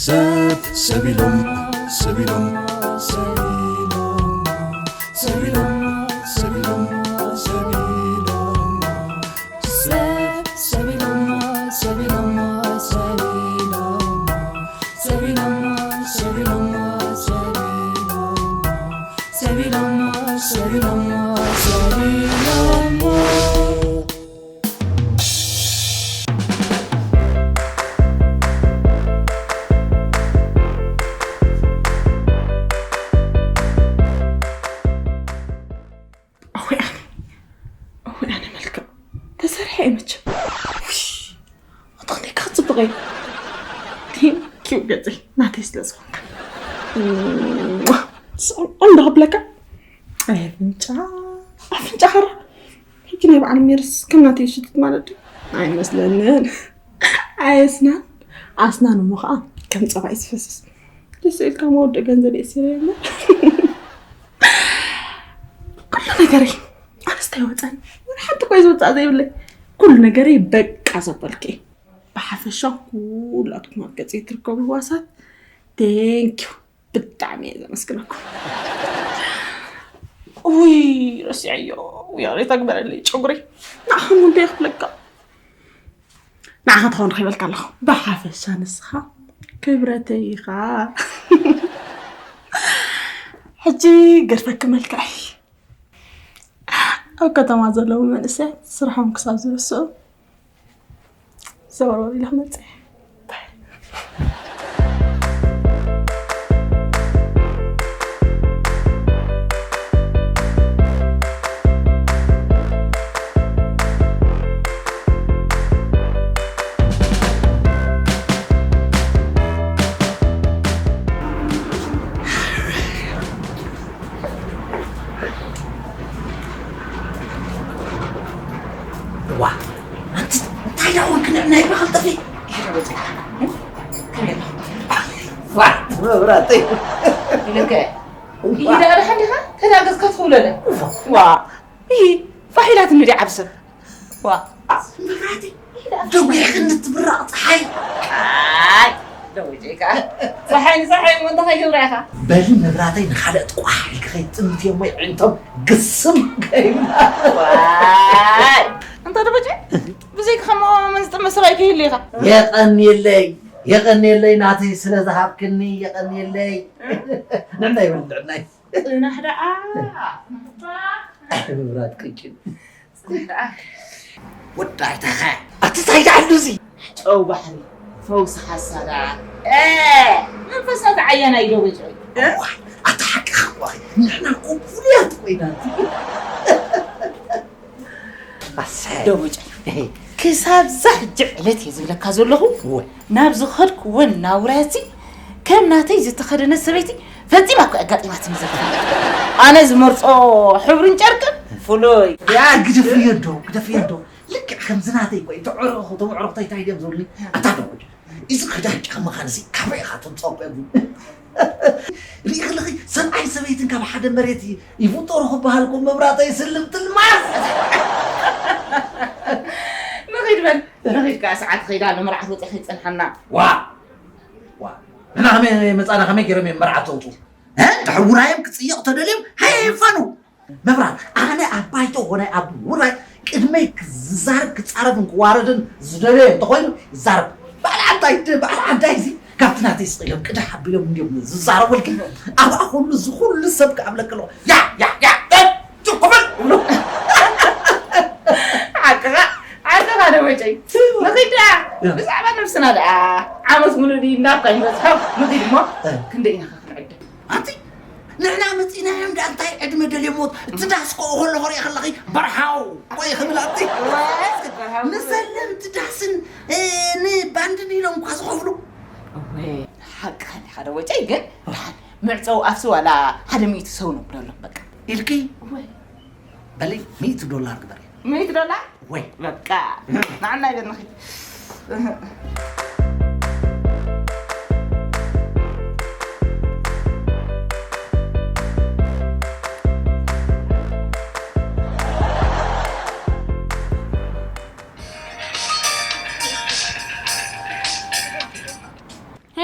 ሰብ ሰብ ኢሎም ሰብ ኢሎም ሰብ ኢሎም ሰብ ኢሎም ሰብ ኢሎም ሰብ ኢሎም ሰብ ሰብ ኢሎም ሰብ ኢሎም ሰብ ኢሎም ሰብ ኢሎም ሰብ ኢሎም ሰብ ኢሎም ሰብ ኢሎም ሰብ ኢሎም እወይ ኣነ እወይ ኣነ መልክዕ ተሰርሐ እየ መቸም። ውይ፣ ኣታኽንደይ ክፅብቕ እየ። ቴንኪው ገፀይ ናተይ ስለ ዝኾንካ። እንዳኽብለካ ኣይ ኣፍንጫ ኣፍንጫ ኸራ ሕጂ ናይ በዓል ሜርስ ከም ናተይ ሽትት ማለት ድዩ? ኣይመስለንን። ኣይ ኣስናን ኣስናን እሞ ኸዓ ከም ፀባ እዩ ዝፈስስ። ደስ ኢልካ መወድእ ገንዘብ የእሲረ እሞ ኩሉ ነገረይ ኣነስ እንታይ ወፀኒ? ወላ ሓንቲ እኮ እዩ ዝወፅኣ ዘይብለይ። ኩሉ ነገረይ በቃ ዘበልኪ። ብሓፈሻ ኩላትኩም ኣብ ገፀይ ትርከቡ ህዋሳት ቴንኪዩ ብጣዕሚ እየ ዘመስግነኩም። ውይ ረሲዐዮ። ውይ ኣሬታ ግበረለይ ጨጉረይ። ንዓኹም እንታይ ክብለካ? ንዓኻ ትኸውን ረኺበልካ ኣለኹ። ብሓፈሻ ንስኻ ክብረተይ ኢኻ። ሕጂ ገድፈኪ መልክዐይ። ኣብ ከተማ ዘለዉ መንእሰያት ስርሖም ክሳብ ዝርስዑ ዘወርወር ኢለ ክመፅእ እየ። ዋ ኣንቲ እንታይ ዳ ኮንክ ንዕናይ በኸል ጠፊ ዋ መብራተይ ኢለከ ይዳ ደሓን ዲኻ ተዳገዝካ ትኽብለለ ዋ ይህ ፋሒላት እንዲ ዓብ ሰብ ዋ መብራተይ ደዊዕክኒ ትብራቕ ፀሓይ ኣይ ደዊጀካ ፀሓይ ንፀሓይ እሞ እንታይ ከይገብራ ኢኻ በሊ መብራተይ ንኻልእ ጥቋሕ ኢልኪ ከይትጥምትዮ እሞ ይዕንቶም ግስም ከይብላ ዋይ እንተ ደበጀ ብዘይካ ከሞ መን ዝጥመ ሰብኣይ ከይህሉ ኢኻ የቐንየለይ የቐንየለይ ናተይ ስለ ዝሃብክኒ የቐንየለይ ንዕናይ በል ንዕናይ ጽናሕ ደኣ መብራት ቅጭን ጽናሕ ደኣ ወዳይታኸ ኣቲ እንታይ ደኣሉ እዚ ጨው ባሕሪ ፈውሲ ሓሳዳ መንፈሳት ዓያና ይደበጨ ኣቲ ሓቅኻ እኮ ንሕና እኮ ፍሉያት ኮይና ኣሰይ ደበጨ ክሳብ ዛ ሕጂ ዕለት እየ ዝብለካ ዘለኹ ናብ ዝኸድክወን ናውራያሲ ከም ናተይ ዝተኸደነት ሰበይቲ ፈጺማ እኮ ኣጋጢማትኒ ዘላ ኣነ ዝመርጾ ሕብርን ጨርቅን ፍሉይ ያ ግደፍዮ ዶ ግደፍዮ ዶ ልክዕ ከምዚ ናተይ እኮ እዩ ተዕረኹ ተምዕረኹ እንታይ ድዮም ዝብሉኒ ኣታ ዶ እዚ ክዳን ጫማኻ ንሲ ካበይ ኢኻ ተምፅኦ እኮ ይብሉ ርኢ ከለኺ ሰብኣይ ሰበይትን ካብ ሓደ መሬት ይፍጠሩ ክበሃል እኮ መብራእታ ይስልም ትልማስ ንኺድ በል ንኺድ ከዓ ሰዓት ኸይዳ ንመርዓት ወፂ ከይፀንሓና ዋ ዋ ንሕና ከመይ መፃና ከመይ ገይሮም እዮም መርዓት ዘውፅኡ እንተ ሕውራዮም ክፅየቕ ተደልዮም ሃይፋኑ መብራት ኣነ ኣብ ባይቶ ኾነ ኣብ ውራይ ቅድመይ ክዝዛረብ ክፃረፍን ክዋረድን ዝደለየ እንተኾይኑ ይዛረብ በዓል ዓዳይ በዓል ዓዳይ እዚ ካብቲ ናተይ ስቕ ኢሎም ቅዳሕ ኣቢሎም እንዲዮም ዝዛረበልኪ ኣብኣ ኩሉ እዚ ኩሉ ሰብ ክኣብለክ ኣለኹ ያ ያ ያ ትኩብል ዓቅኻ ዓቅኻ ደወጨይ ንኺድ ደኣ ብዛዕባ ነብስና ደኣ ዓመት ሙሉእ ድዩ እንዳብካ ይመፅካ ንኺድ እሞ ክንደይ ኢና ክንዕድም ኣንቲ ንሕና መፂእና እዮም ዳ እንታይ ዕድመ ደልዮ ሞት እቲ ዳስ ኮ ከሎ ክርኢ ከለኺ በርሃው ወይ ክብል ኣንቲ ንሰለም እቲ ዳስን ንባንድን ኢሎም እኳ ዝኸፍሉ ሓቅኻ ኢኻ ደወጨይ ግን ድሓን ምዕፀው ኣፍሲ ዋላ ሓደ ሚእቲ ሰው ነብለሎም በቃ ኢልኪ በሊ ሚእቲ ዶላር ግበሪ ሚእቲ ዶላር ወይ በቃ ንዓና ይበል ንኺድ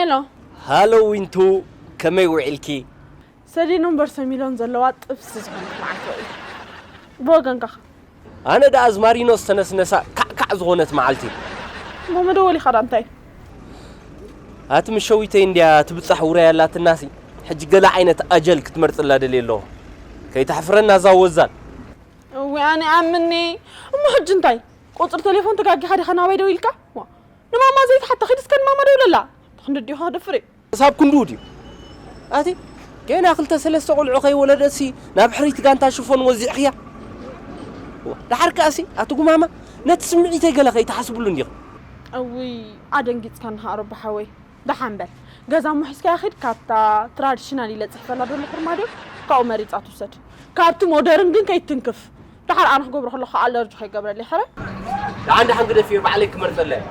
ሄሎ። ሃሎ ዊንቱ፣ ከመይ ውዒልኪ? ሰሊኖም በርሰሚሎን ዘለዋ ጥብሲ ዝኾነት መዓልቲ ውዒለ። ብወገንካ ኸ? ኣነ ደኣ ኣዝማሪኖ ዝተነስነሳ ካዕካዕ ዝኾነት መዓልቲ። እሞ መደወሊኻ ደኣ እንታይ? ኣቲ ምሸዊተይ እንድያ ትብጻሕ ውራይ ኣላትናሲ፣ ሕጂ ገለ ዓይነት ኣጀል ክትመርጽላ ደልየ ኣለኹ። ከይተሕፍረና እዛ ወዛል። እወ ኣነ ኣምኒ። እሞ ሕጂ እንታይ? ቁጽሪ ቴሌፎን ተጋጊኻ ዲኻ ናባይ ደዊልካ? ዋ፣ ንማማ ዘይትሓታ ኺድ እስከ ንማማ ደውለላ። ክንዲ ዲኻ ደፍሪ። ክሳብ ክንድኡ ድዩ? ኣቲ ገና ክልተ ሰለስተ ቆልዑ ከይወለደትሲ ናብ ሕሪት ጋንታ ሽፎን ወዚዕኽያ? ዋ፣ ደሓር ከኣሲ ኣቲ ጉማማ ነቲ ስምዒተይ ገለ ከይትሓስብሉ እንዲኹም። እውይ ኣደንጊጽካኒ ሃሮቦ ሓወይ። ደሓን በል ገዛ እሞ ሒዝካያ ኺድ፣ ካብታ ትራዲሽናል ኢለ ጽሕፈላ ደለኹ ኣርማድዮ ካብኡ መሪጻ ትውሰድ። ካብቲ ሞደርን ግን ከይትንክፍ። ደሓር ኣነ ክገብሮ ከለኹ ኣለርጂ ከይገብረለይ ሕረ። ደሓን ደሓን ግደፍዮ፣ ባዕለይ ክመርጸለይ።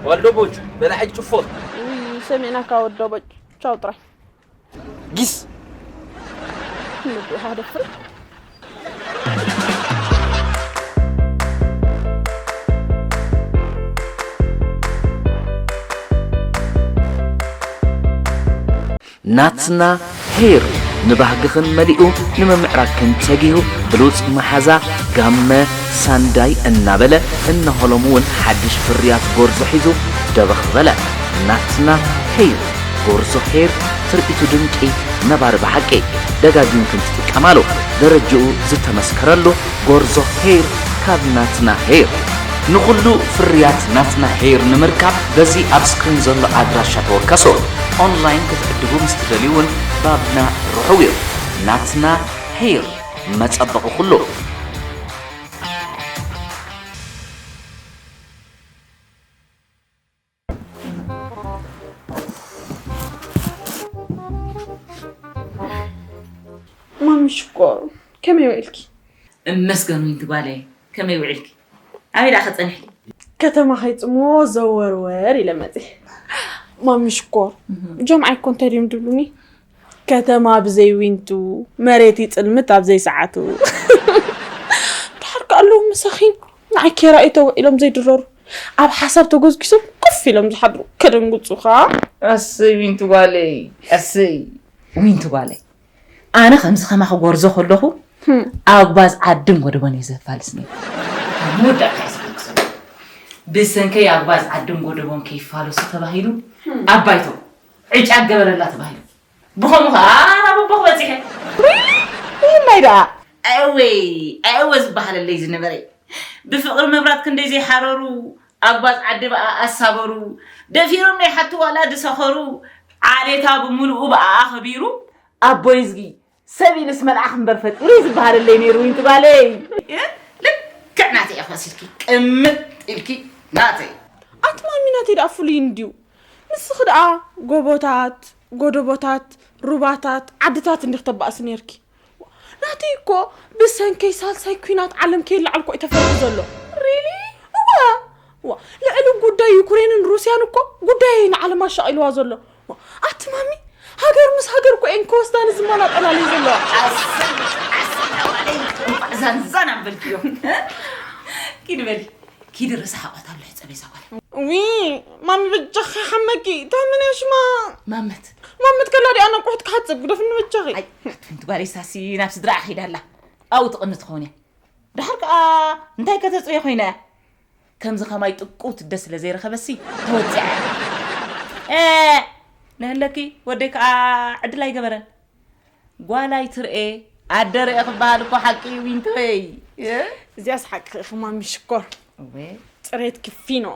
ወልዶ ቦጭ፣ በላዕጅ ጭፎት። ውይ፣ ሰሚዕናካ ወዶ ቦጭ። ቻው ጥራይ። ጊስ። ንብድኻ ደፍር። ናትና ሄር ንባህግኽን መሊኡ ንምምዕራግክን ተጊሁ ብሉጽ መሓዛ ጋመ ሳንዳይ እናበለ እነሆ ሎሚ እውን ሓድሽ ፍርያት ጎርዞ ሒዙ ደበኽ በለ። ናትና ሄር ጎርዞ ሄር ትርኢቱ ድንቂ ነባሪ ብሓቂ ደጋጊምክን ትጥቀማሉ ደረጅኡ ዝተመስከረሉ ጎርዞ ሄር ካብ ናትና ሄር። ንኹሉ ፍርያት ናትና ሄር ንምርካብ በዚ ኣብ ስክሪን ዘሎ ኣድራሻ ተወከሱ። ኦንላይን ክትዕድጉ ምስ ትደልዩ እውን ባብና ርሑው እዩ። ናትና ሄር መጸበቒ ኩሉ። ማሚ ሽኮር ከመይ ውዒልኪ? እመስገን ዊንቲ ጓለይ፣ ከመይ ውዒልኪ? ኣበይ ደኣ ከጸንሕሊ? ከተማ ከይጽምዎ ዘወርወር ኢለ መጽ። ማሚ ሽኮር ጆምዓይ እኮ እንታይ ድዮም ድብሉኒ? ከተማ ብዘይ ዊንቱ መሬት ይጽልምት ኣብ ዘይሰዓቱ። ድሓር ከ ኣለዉ ምሳኺ ንዓይ ኬራ እዩ ተውዒሎም ዘይድረሩ ኣብ ሓሳብ ተጎዝጊሶም ኮፍ ኢሎም ዝሓድሩ ከደንግጹኻ። ኣሰይ ዊንቱ ጓለይ፣ ኣሰይ ዊንቱ ጓለይ። ኣነ ከምዚ ከማኺ ጎርዞ ከለኹ ኣጉባዝ ዓድን ጎደቦን እየ ዘፋልስ ነይረ። ኣብ መወዳእታ እየ ዝብለኪ ዘለኹ። ብሰንከይ ኣጉባዝ ዓድን ጎደቦን ከይፋለሱ ተባሂሉ ኣብ ባይቶ ዕጫ ገበረላ ተባሂሉ። ብኸምኡ ኸዓ ናብ ኣቦኹ በጺሐ። ይላይ ደኣ ኣወይ ኣወ ዝበሃለለይ ዝነበረ። ብፍቕሪ መብራት ክንደይ ዘይሓረሩ፣ ኣጉባዝ ዓዲ ብኣ ኣሳበሩ። ደፊሮም ናይ ሓቱ ዋላ ድሰኸሩ፣ ዓሌታ ብምሉኡ ብኣኣ ኸቢሩ። ኣቦይዝጊ ሰብ ኢሉስ መልኣኽ እምበር ፈጢሩ እዩ ዝበሃለለይ ነይሩ ዊንቲ ጓለይ። ልክዕ ናተይ ኢኺ መሲልኪ፣ ቅምጥ ኢልኪ ናተይ። ኣቲ ማሚ ናተይ ደኣ ፍሉይ እንድዩ። ንስኺ ደኣ ጎቦታት፣ ጎደቦታት፣ ሩባታት፣ ዓድታት እንዲኺ ተባእሲ ነይርኪ። ናተይ እኮ ብሰንከይ ሳልሳይ ኲናት ዓለም ከይለዓል እኮ እዩ ተፈሪሑ ዘሎ። Really? እወ። ዋ፣ ልዕሊ ጉዳይ ዩክሬንን ሩስያን እኮ ጉዳየይ ንዓለም ኣሻቒልዋ ዘሎ። ዋ፣ ኣቲ ማሚ፣ ሃገር ምስ ሃገር እኮ እየን ክወስዳኒ ዝመናጠላለይ ዘለዋ። ኣሰይ ኣሰይ ኣዋለይ ዛንዛን ኣበልክዮ። ኪድ በሊ ኪድ ርእሳ ሓቋት ኣሎ ሕፀበይ ዛጓል። ዊ ማሚ በጃኺ ሓመኪ ታምነ ሽማ። ማመት ማመት ከላ ዲኣ ነቁሕት ክሓፅብ ግደፍኒ በጃኺ። ኣይ ኣትፍንቲ ጓለይ ሳሲ ናብ ስድራኣ ኺዳ ኣላ ኣብኡ ትቕኒ ትኸውን እያ። ደሓር ከኣ እንታይ ከተጽርዮ ኮይና እያ? ከምዚ ከማይ ጥቁው ትደ ስለ ዘይረኸበሲ ተወጺዓ እያ። ኤእ ንህለኪ ወደይ ከኣ ዕድል ኣይገበረን። ጓል ኣይትርኤ ኣደ ርኤ ክበሃል እኮ ሓቂ እዩ ዊንቶይ። እዚኣስ ሓቂ ኢኺ ማሚ ሽኮር። እወ ጽሬትኪ ፊኖ፣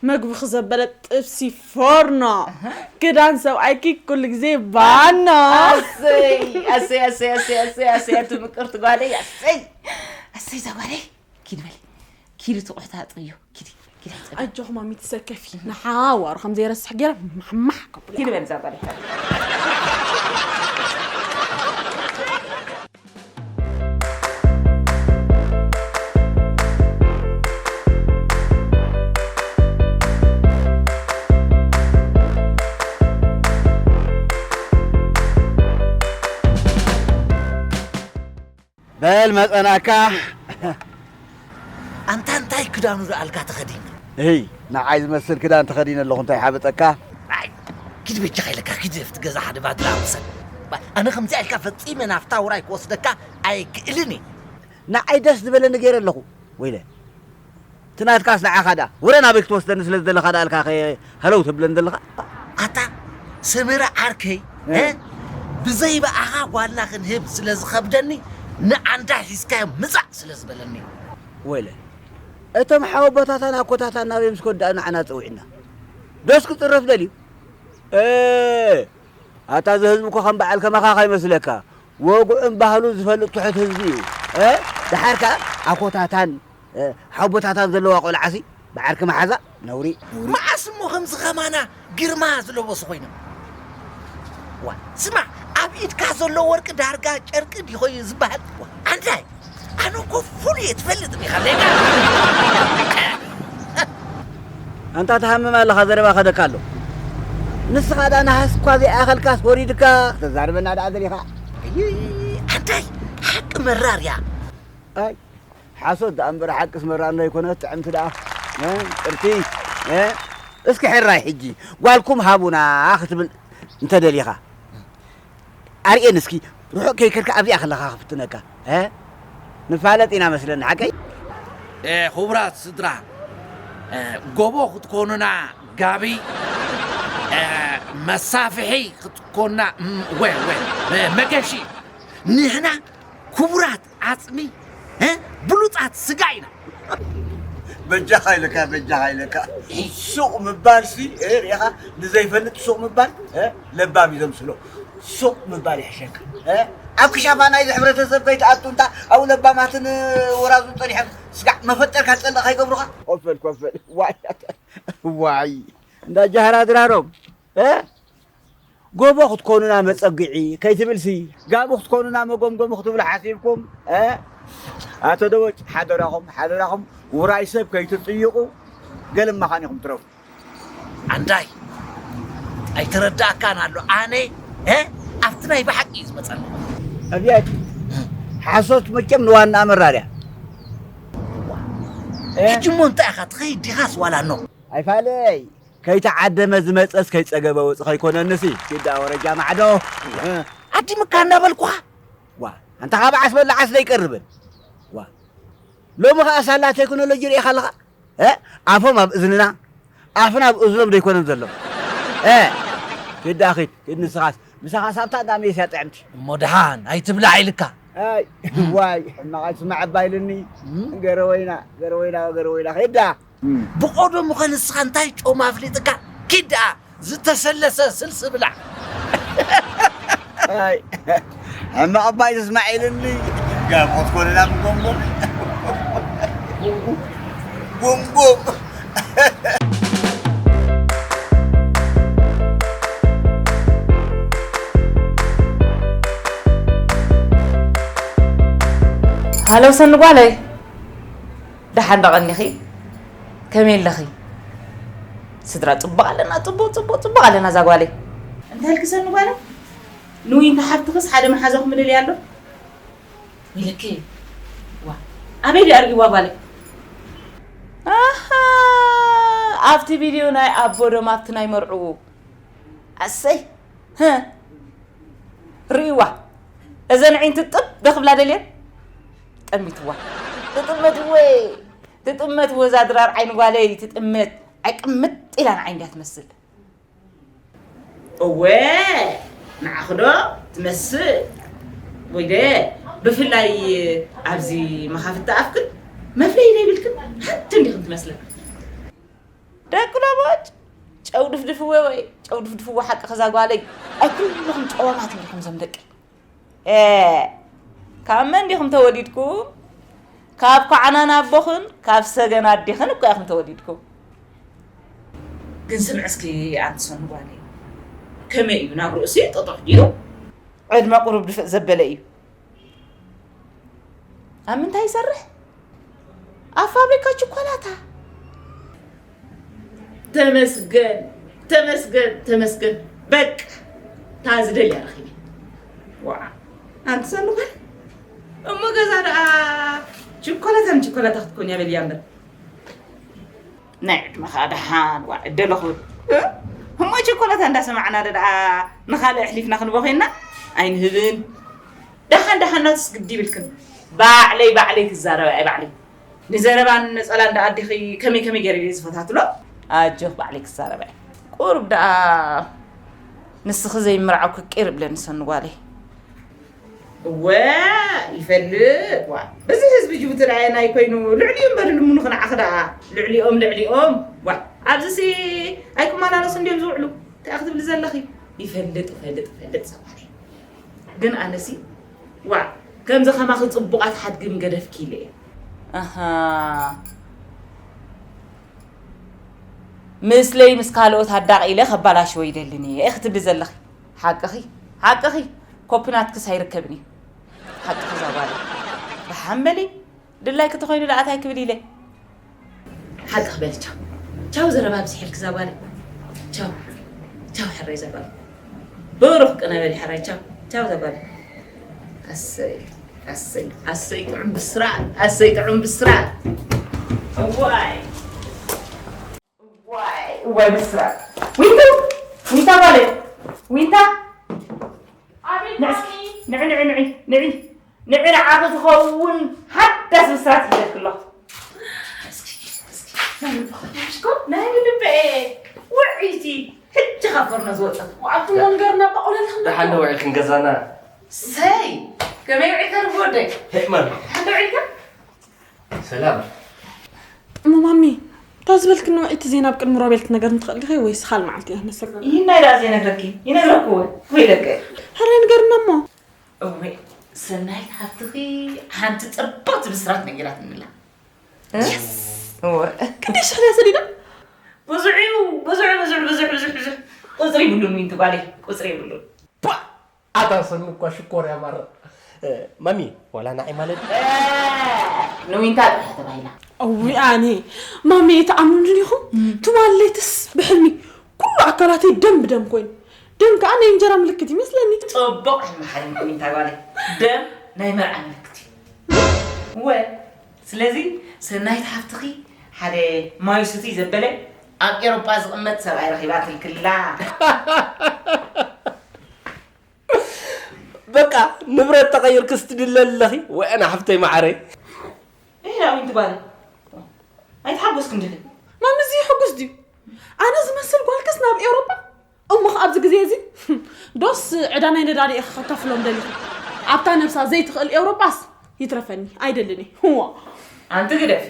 መግብኺ ዘበለ ጥብሲ ፎርኖ፣ ክዳን ሰብኣይኪ ኩሉ ግዜ ባኖ። ኣሰይ ኣሰይ ኣሰይ ኣሰይ ኣሰይ ኣሰይ ኣሰይ ኣቲ ምቅርቲ ጓለይ ኣሰይ ኣሰይ እዛ ጓለይ ኪዲ በሊ ኪዲ ትቑሕታ ኣጥብዮ ኪዲ ኪዲ ኣጥብዮ። ኣጆኺ ማሚ ትሰከፊ ንሓዋሩ ከም ዘይረስሕ ገይረ ማሕማሕ ከብሎ። ኪዲ በሊ እዛ ጓለይ። በል መጸናካ። ኣንታ እንታይ ክዳኑ ደኣልካ ተኸዲኑ? እይ ንዓይ ዝመስል ክዳን ተኸዲነ ኣለኹ እንታይ ሓበጠካ? ኣይ ኪድ በጃኻ ኢለካ፣ ኪድ ኣብቲ ገዛ ሓደ ባድላ ውሰድ። ኣነ ከምዚኣ ኢልካ ፈጺመ ናብታ ውራይ ክወስደካ ኣይክእልን እየ። ንዓይ ደስ ዝበለኒ ገይረ ኣለኹ። ወይለ፣ እቲ ናትካስ ንዓኻ ደኣ። ወረ ናበይ ክትወስደኒ ስለ ዝደለኻ ደኣ ኢልካ ከ ሀለው ተብለኒ ዘለኻ? ኣታ ሰመረ ዓርከይ፣ እ። እ? ብዘይ ብኣኻ ጓልና ክንህብ ስለ ዝኸብደኒ፣ ንዓንዳ ሒዝካዮ ምጻእ ስለ ዝበለኒ። ወይለ፣ እቶም ሓወቦታታን ኣኮታታን ናበይ ምስ ከዱ ደኣ ንዓና ጸዊዕና? ዶስ ክጽረፍ ደልዩ? እ፣ ኣታ እዚ ህዝቢ እኮ ከም በዓል ከማኻ ከይመስለካ፣ ወግዑን ባህሉን ዝፈልጥ ትሑት ህዝቢ እዩ። እ፣ ደሓር ከኣ ኣኮታታን፣ እ፣ ሓቦታታን ዘለዋ ቆልዓሲ ብዓርኪ መሓዛ ነውሪ፣ ነውሪ። መዓስ እሞ ከምዚ ከማና ግርማ ዝለበሱ ኮይኖም? ዋ፣ ስማዕ፣ ኣብ ኢድካ ዘሎ ወርቂ ዳርጋ ጨርቂ ድዩ ኮይኑ ዝበሃል? ዋ፣ ኣንታይ? ኣነ እኮ ፍሉይ እየ፣ ትፈልጥ ዲኻ? ሌላ ኣንታ ትሃምም ኣለኻ፣ ዘረባ ከደካ ኣሎ። ንስኻ ደኣ ነሃስ እኳ ዘይኣኸልካስ ወሪድካ፣ ክተዛርበና ደኣ ደሊኻ? እይ፣ ኣንታይ ሓቂ መራር እያ። ኣይ፣ ሓሶት ደኣ እምበር ሓቅስ መራር እንዳይኮነት ጥዕምቲ ደኣ። እ፣ ጥርቲ፣ እ፣ እስኪ ሕራይ ሕጂ፣ ጓልኩም ሃቡና ክትብል እንተደሊኻ። ኣርእየን እስኪ፣ ርሑቕ ከይከድካ ኣብዚኣ ከለኻ ክፍትነካ። እ? ንፋለጥ ኢና መስለኒ፣ ሓቀይ? እ፣ ክቡራት ስድራ፣ እ፣ ጎቦ ክትኮኑና ጋቢ፣ እ፣ መሳፍሒ ክትኮና፣ ም፣ ወ፣ ወ፣ እ፣ መገሺ። ንሕና ክቡራት ዓጽሚ፣ እ፣ ብሉጻት ስጋ ኢና። በጃኻ ኢለካ፣ በጃኻ ኢለካ። ሱቕ ምባልሲ፣ እ፣ ርኢኻ ንዘይፈልጥ ሱቕ ምባል፣ እ፣ ለባም እዩ ዘምስሎ። ሱቕ ምባል ይሕሸካ። እ፣ ኣብ ክሻፋ ናይዚ ሕብረተሰብ ከይትኣቱ እንታ ኣብኡ ለባማትን ወራዙን ጸኒሖም ስጋዕ መፈጠርካ ዝጸልእ ከይገብሩኻ። ኮፈል፣ ኮፈል። ዋይ፣ ዋይ። እንዳ ጃህራ ድራሮም። እ? ጎቦ ክትኮኑና መጸግዒ ከይትብልሲ፣ ጋቢ ክትኮኑና መጎምጎሚ ክትብሉ ሓሲብኩም፣ እ? ኣቶ ደቦጭ፣ ሓደራኹም፣ ሓደራኹም፣ ውራይ ሰብ ከይትጽይቑ፣ ገለማኻን ኢኹም ትረፉ። ኣንታይ? ኣይተረዳእካን ኣሎ። ኣነ፣ እ? ኣብቲ ናይ ብሓቂ እዩ ዝመጸኒ። ኣብያት፣ ሓሶት መቸም ንዋና መራርያ። እ? ሕጂ እሞ እንታይ ኢኻ ትኸይድ ዲኻስ ዋላ ኖ? ኣይፋለይ። ከይተዓደመ ዝመጸስ ከይጸገበ ወጽእ ከይኮነንሲ፣ ኪዳ ወረጃ ማዕዶ። ዓዲምካ እናበልኩኻ። ዋ፣ ኣንታ ካብ ዓስ በላዓስ ዘይቀርብን። ዋ፣ ሎሚ ኸኣ ሳላ ቴክኖሎጂ ርኢኻ ኣለኻ? እ? ኣፎም ኣብ እዝንና፣ ኣፍና ኣብ እዝኖም ዘይኮነን ዘሎ። እ? ኪዳ ኺድ፣ ኪድ ንስኻስ። ምሳኻ ሳብታ እንዳ ሜስያ ጥዕምቲ። እሞ ደሓን ኣይትብላዕ ኢልካ። ኣይ፣ ዋይ፣ ሕማቕ ኣይትስማዕ እባ ኢልኒ። እም? ገረወይና፣ ገረወይና፣ ገረወይና፣ ኺዳ። እም። ብቐደሙ ኸ ንስኻ እንታይ ጮማ ኣፍሊጥካ? ኪድ ደኣ ዝተሰለሰ ስልሲ ብላዕ። ኣይ፣ ሕማቕ እባ ኣይትስማዕ ኢልኒ። ጋብ ክትኮንና ምጎምጎም። ጎምጎም። ሃሎ ሰኒ ጓለይ፣ ደሓን ዶ ቀኒኺ? ከመይ ኣለኺ? ስድራ ጽቡቕ ኣለና፣ ጽቡቕ፣ ጽቡቕ፣ ጽቡቕ ኣለና እዛ ጓለይ። እንታይ ኢልኪ ሰኒ ጓለይ? ንዊንታ ሓብትኽስ ሓደ መሓዛኹም ምልል ኣሎ? ኢልኪ? ዋ፣ ኣበይ ድዩ ኣርጊዋ ጓለይ? ኣሃ፣ ኣብቲ ቪድዮ ናይ ኣቦ ዶም ኣብቲ ናይ መርዕኡ። ኣሰይ፣ ህእ፣ ርእይዋ። እዘን ኣዒንቲ ጥብ ዶ ክብላ ደልየን? ጠሚትዋ። ትጥመት ወይ? ትጥመት ወዛ ድራር ዓይኒ ጓለይ ትጥመት። ኣይ ቅምጥ ኢላ ንዓይ እንድያ ትመስል። እወ፣ ንዓኺ ዶ ትመስል? ወይደ፣ ብፍላይ ኣብዚ መኻፍቲ ኣፍክን መፍለዪ ዘይብልክን ሓንቲ እንዲኽን ትመስለኒ። ደቂ ሎቦጭ፣ ጨው ድፍድፍዎ ወይ ጨው ድፍድፍዎ ሓቂ ከዛ ጓለይ። ኣይ ኩልኹም ጨዋማት እንዲኹም ዘም ደቂ። ኤ፣ ካብ መን ዲኹም ተወሊድኩም? ካብ ኳዕናን ኣቦኽን፣ ካብ ሰገን ኣዴኽን እኮ ኢኹም ተወሊድኩም። ግን ስምዒ እስኪ ኣንቲ ሰኑ ጓለይ፣ ከመይ እዩ ናብ ርእሲ ጥጡሕ ድዩ? ዕድመ ቁሩብ ድፍእ ዘበለ እዩ። ኣብ ምንታይ ይሰርሕ? ኣብ ፋብሪካ ቸኮላታ። ተመስገን፣ ተመስገን፣ ተመስገን። በቃ፣ እታ ዝደልያ ረኺበ። ዋዓ፣ ኣንቲ ሰኑ ጓል፣ እሞ ገዛ ደኣ ችኮላታ ንችኮላታ ክትኮን እያ በልያ እምበር። ናይ ዕድመኻ ደሓን፣ ዋዕ፣ እደለኹ። እ? እሞ ቸኮላታ እንዳሰማዕና ዶ ደኣ ንኻልእ ኣሕሊፍና ክንቦ ኮይንና? ኣይንህብን። ደሓን ደሓን ናትስ ግዲ ይብልክን። ባዕለይ ባዕለይ ክዛረባ እየ ባዕለይ። ንዘረባን ነጸላን ደኣ ኣዴኺ ከመይ ከመይ ገይረ ድየ ዝፈታትሎ? ኣጆኽ ባዕለይ ክዛረባ እየ። ቁሩብ ደኣ ንስኺ ዘይምርዓውኪ ቅር ይብለኒ ሰኑ ጓለይ። እወ ይፈልጥ ዋ። እዚ ህዝቢ ጅቡቲ ደኣ ናይ ኮይኑ ልዕሊኡ እምበር ልሙኑ ክንዓኺ ደኣ ልዕሊኦም ልዕሊኦም ዋ። ኣብዚሲ ኣይክመላለሱ እንድዮም ዝውዕሉ። እንታይ ክትብሊ ዘለኺ? ይፈልጥ ይፈልጥ ይፈልጥ ሰባሪ። ግን ኣነሲ ዋ ከምዚ ከማኺ ጽቡቓት ሓድጊ ምገደፍኪ ኢለ እየ። ኣሃ ምስለይ ምስ ካልኦት ኣዳቒ ኢለ ከባላሽዎ ይደልን እየ ክትብሊ ዘለኺ ሓቅኺ ሓቅኺ። ኮፒ ናትክስ ኣይርከብን እዩ። ሓቅኺ እዛ ጓለይ። ደሓን በሊ ድላይኪ ተኾይኑ ደኣ ታይ ክብል ኢለ። ሓቅኺ በሊ ቻው ቻው። ዘረባ ኣብዚሐልኪ እዛ ጓለይ። ቻው ቻው ሕራይ እዛ ጓለይ። ብሩኽ ቅነ በሊ ሕራይ ቻው ቻው እዛ ጓለይ። ኣሰይ ኣሰይ ኣሰይ ጥዑም ብስራት ኣሰይ ጥዑም ብስራት። እዋይ እዋይ እዋይ ብስራት። ዊንታ ዊንታ ጓለይ ዊንታ። ኣቤት ንዕስኪ ማሚ። ንዒ ንዒ ንዒ ንዒ ንዒ ንዓኺ ዝኸውን ሓዳስ ብስራት ሒዘልኪ ኣለኹ። እስኪ እስኪ ናይ ልብኻ ሽኮር ናይ ልበ ውዕይቲ ሕጂ ካብ ፈርኖ ዝወፀት። ኣብቲ መንገርና ባቆለልክና ደሓን ዶ ውዒልክን ገዛና? ሰይ ከመይ ውዒልካ ርግወደይ? ህእመን ሓንተ ውዒልካ? ሰላም። እሞ ማሚ፣ እታ ዝበልክኒ ውዕይቲ ዜና ኣብ ቅድሚ ሮቤል ክትነገርኒ ትኽእሊ ዲኺ ወይስ ካልእ መዓልቲ እያ ክነሰግረና? ይህናይ ደኣ ዘይነግረኪ? ይነግረኩ ወይ? ወይ ደቀ? ሕራይ ንገርና እሞ። እወ፣ ሰናይት ሓፍትኺ ሓንቲ ጽብቕቲ ብስራት ነጊራትኒ ኣላ። እ? እወ። ክንደይ ሽሕ እያ ሰዲዳ? ብዙሕ እዩ፣ ብዙሕ፣ ብዙሕ፣ ብዙሕ፣ ብዙሕ፣ ብዙሕ። ቁጽሪ ይብሉን ዊንቲ ጓለይ፣ ቁጽሪ ይብሉን። ፓ! ኣታ ሰኑ እኳ ሽኮር እያ ማራ። እ፣ ማሚ፣ ዋላ ንዓይ ማለት እ፣ ንዊንታ ጥራሕ ተባሂላ። እውይ ኣነ ማሚ ኣይትኣምኑን ኢኹም። ትማል ለይትስ ብሕልሚ ኩሉ ኣካላተይ ደም ብደም ኮይኑ። ደም ከኣ ናይ እንጀራ ምልክት ይመስለኒ። ጽቡቕ ሕልሚ ሓሊምኪ ዊንታ ጓለይ። ደም ናይ መርዓ ምልክት እዩ። እወ፣ ስለዚ ሰናይት ሓፍትኺ ሓደ ማይ ስትይ ዘበለ ኣብ ኤሮጳ ዝቕመጥ ሰብኣይ ረኺባትልክላ። በቃ ንብረት ተቐይርክስ ትድለ ኣለኺ ወአና ሓፍተይ ማዓረይ። እህ፣ ዊንቲ ጓለይ። ኣይትሓጎስኪ እንድዒ። ማሚ፣ እዚ ሕጉስ ድዩ? ኣነ ዝመስል ጓልክስ ናብ ኤውሮጳ? እሞ ኸ ኣብዚ ግዜ እዚ? ዶስ ዕዳ ናይ ነዳዲ ኢኺ ከከፍሎም ደሊኺ? ኣብታ ነብሳ ዘይትኽእል ኤውሮጳስ ይትረፈኒ፣ ኣይደልን እየ። ህዋ። ኣንቲ ግደፊ።